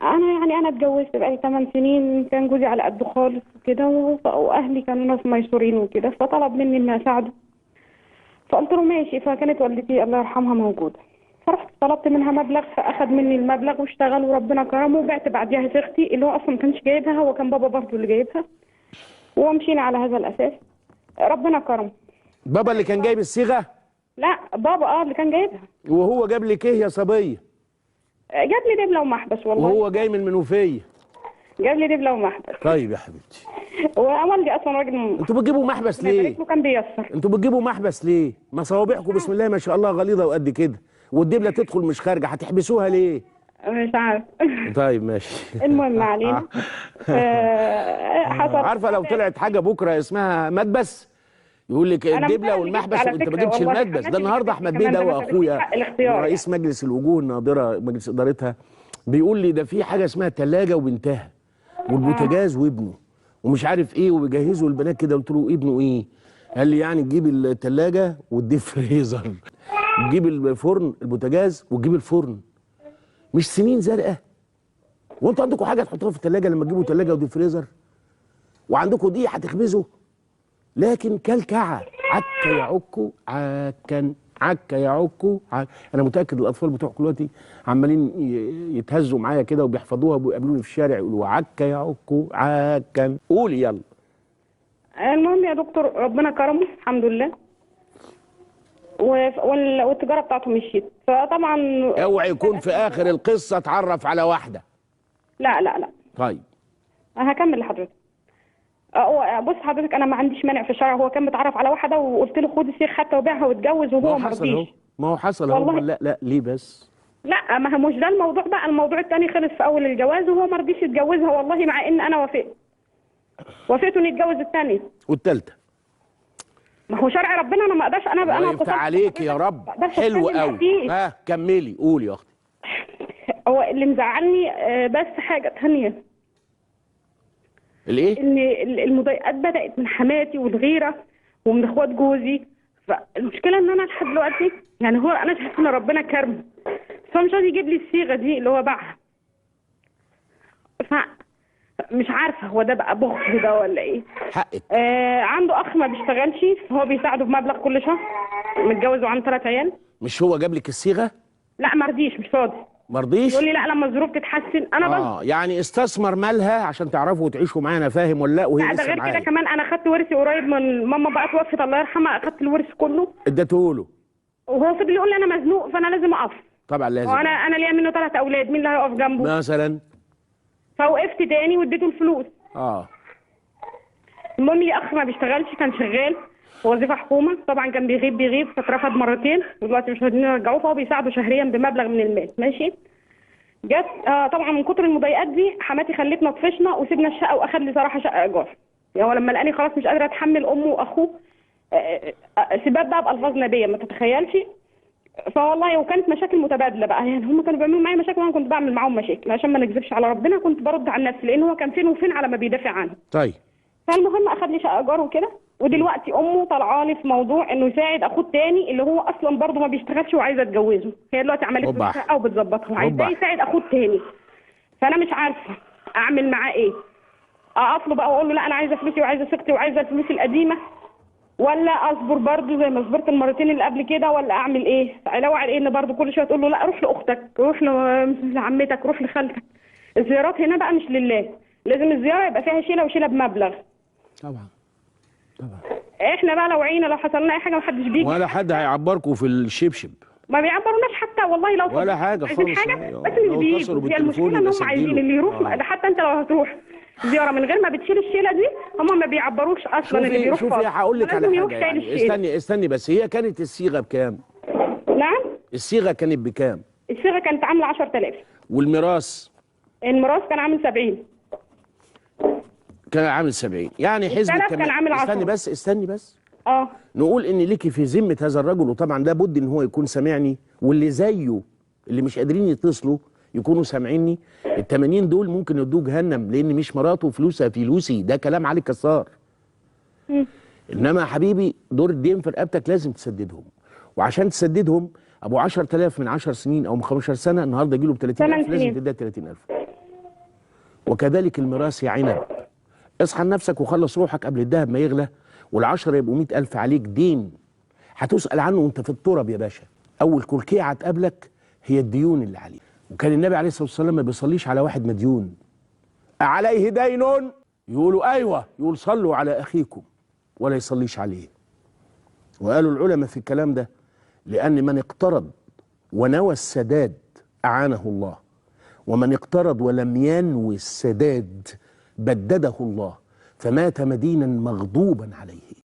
انا يعني انا اتجوزت بقالي 8 سنين، كان جوزي على قده خالص وكده، واهلي كانوا ناس ميسورين وكده، فطلب مني اني اساعده، فقلت له ماشي. فكانت والدتي الله يرحمها موجودة، فرحت طلبت منها مبلغ، فاخد مني المبلغ واشتغل وربنا كرمه، وبعت بعديها صيغتي اللي هو اصلا ما كانش جايبها، هو كان بابا برضه اللي جايبها، ومشينا على هذا الاساس، ربنا كرمه. بابا اللي كان جايب الصيغة؟ لا بابا اللي كان جايبها. وهو جاب لك ايه يا صبية؟ جاب لي دبله ومحبس والله. وهو جاي من المنوفية. جاب لي دبله ومحبس. طيب يا حبيبتي. ووالدي اصلا راجل انتوا بتجيبوا محبس ليه؟ كان بيسر. انتوا بتجيبوا محبس ليه؟ ما صوابعكم بسم الله ما شاء الله غليظة وقد كده، والدبله تدخل مش خارجه، هتحبسوها ليه؟ مش عارف. طيب ماشي. المهم ما علينا. حصل. عارفه لو طلعت حاجة بكره اسمها مدبس يقول لك الدبله والمحبس، وانت ما جبتش المدبس ده. النهارده احمد بيه ده واخويا رئيس مجلس الوجوه الناظره مجلس ادارتها بيقول لي ده في حاجة اسمها ثلاجه وبنتها والبوتاجاز وابنه ومش عارف ايه، وبيجهزوا البنات كده. قلت له ابنه ايه؟ قال لي يعني تجيب الثلاجة وال deep freezer، تجيب الفرن البوتاجاز وتجيب الفرن. مش سنين زرقاء؟ وانتوا عندكم حاجة تحطوها في الثلاجة لما تجيبوا ثلاجه و deep freezer؟ وعندكم دي هتخبزوا؟ لكن كلكعه، عكا يعكو عكا، عكا يعكو عك. انا متاكد الاطفال بتوع دلوقتي عمالين يتهزوا معايا كده وبيحفظوها وبيقابلوني في الشارع يقولوا عكا يعكو عكا. قولي يلا. المهم يا دكتور ربنا كرمه الحمد لله، والتجارة بتاعته مشيت. فطبعا اوعي يكون في اخر القصة اتعرف على واحدة. لا لا لا. طيب هكمل لحضرتك. بص حضرتك انا ما عنديش مانع في الشرع، هو كان متعرف على واحدة وقلت له خد السيخ حتى وبيعها واتجوز، وهو ما رضيش. ما هو حصل اهو. لا لا ليه بس؟ لا ما هو مش ده الموضوع بقى، الموضوع الثاني خلص في اول الجواز وهو ما رضيش يتجوزها والله، مع ان انا وافقت انه يتجوز الثانية والثالثة. ما هو شرع ربنا، انا ما اقدرش. انا يفتح عليك يا رب. حلو قوي. ها كملي قولي يا اختي. هو اللي مزعلني بس حاجة ثانية. الايه؟ ان المضايقات بدات من حماتي والغيرة ومن اخوات جوزي. فالمشكلة ان انا لحد دلوقتي يعني هو انا شايفه ان ربنا كرمه، بس هو مش راضي يجيب لي الصيغة دي اللي هو باعها. فمش عارفه هو ده بقى بخل ده ولا ايه؟ حقك. عنده اخ ما بيشتغلش، هو بيساعده بمبلغ كل شهر، متجوز وعنده 3 عيال. مش هو جاب لك الصيغة؟ لا ما رضيش، مش راضي. ما رضيش؟ يقول لي لا لما الظروف تتحسن. انا يعني استثمر مالها عشان تعرفوا وتعيشوا معانا، فاهم ولا لا؟ وهي لا ده لسه غير معايا. كده كمان انا خدت ورثي قريب من ماما بقى توفت الله يرحمها، اخدت الورث كله اديته له، وهو فضل يقول لي انا مزنوق فانا لازم اقف. طبعا لازم. وانا ليا منه 3 اولاد، مين اللي هيقف جنبه مثلا؟ فوقفت تاني واديته الفلوس. المهم لي اخ ما بيشتغلش، كان شغال وظيفة حكومة، طبعا كان بيغيب فاترفض مرتين، ودلوقتي مش راضيين يرجعوه، فهو بيساعده شهريا بمبلغ من المال. ماشي. جت طبعا من كتر المضايقات دي حماتي خلتنا طفشنا وسيبنا الشقة، واخد لي صراحة شقه ايجار. يعني هو لما لقاني خلاص مش قادرة اتحمل امه واخوه، سباب بقى بالفاظ نبيه ما تتخيلش. فوالله وكانت مشاكل متبادلة بقى، يعني هم كانوا بيعملوا معايا مشاكل وانا كنت بعمل معاهم مشاكل، عشان ما نكذبش على ربنا كنت برد عن نفسي، لان هو كان فين وفين على ما بيدافع عنه. طيب. فالمهم اخد لي شقه ايجار وكده، ودلوقتي امه طالعه لي في موضوع انه يساعد اخوه الثاني اللي هو اصلا برضه ما بيشتغلش وعايزه اتجوزه. هي دلوقتي عملت له شقه وبتظبطها وعايزاه يساعد اخوه الثاني. فانا مش عارفه اعمل معاه ايه. اقف له بقى واقول له لا انا عايزه فلوسي وعايزه ثقتي وعايزه الفلوس القديمة، ولا اصبر برضه زي ما صبرت المرتين اللي قبل كده، ولا اعمل ايه؟ علاوه على ايه ان برضه كل شوية تقول له لا روح لاختك، روح لعمتك، روح لخالتك. الزيارات هنا بقى مش لله، لازم الزيارة يبقى فيها شيله وشيله بمبلغ. طبعا طبعا. احنا بقى لو عينا لو حصل لنا اي حاجة محدش بيجي ولا حد هيعبركم في الشبشب. ما بيعبروناش حتى والله لو ولا حاجة خالص حاجة، بس مش بيجوا. هي المشكلة انهم عايزين اللي يروح. ده حتى انت لو هتروح زيارة من غير ما بتشيل الشيله دي هم ما بيعبروش اصلا اللي بيروح. شوفي هقول لك على حاجة يعني. استني استني بس، هي كانت الصيغة بكام؟ نعم؟ الصيغة كانت بكام؟ الصيغة كانت عامله 10000. والميراث؟ الميراث كان عامل 70. كان عامل 70 يعني حزب كان عامل 10. استني بس استني بس. نقول ان ليكي في ذمه هذا الرجل، وطبعا لابد ان هو يكون سامعني، واللي زيه اللي مش قادرين يتصلوا يكونوا سامعيني. ال 80 دول ممكن يدوه جهنم، لان مش مراته فلوسها فلوسي، ده كلام علي كسار. انما يا حبيبي دور الدين في رقبتك لازم تسددهم، وعشان تسددهم ابو 10000 من 10 سنين او من 15 سنة النهارده يجي له ب 30000، لازم تديها 30000. وكذلك الميراث يا عنب، اصحى لنفسك وخلص روحك قبل الذهب ما يغلى والعشرة يبقوا 100,000 عليك دين هتسأل عنه وانت في التراب يا باشا. أول كلكيعة تقابلك هي الديون اللي عليك. وكان النبي عليه الصلاة والسلام ما بيصليش على واحد مديون. عليه دين؟ يقولوا أيوة، يقول صلوا على أخيكم ولا يصليش عليه. وقالوا العلماء في الكلام ده لأن من اقترض ونوى السداد أعانه الله، ومن اقترض ولم ينوي السداد بدده الله، فمات مدينا مغضوبا عليه.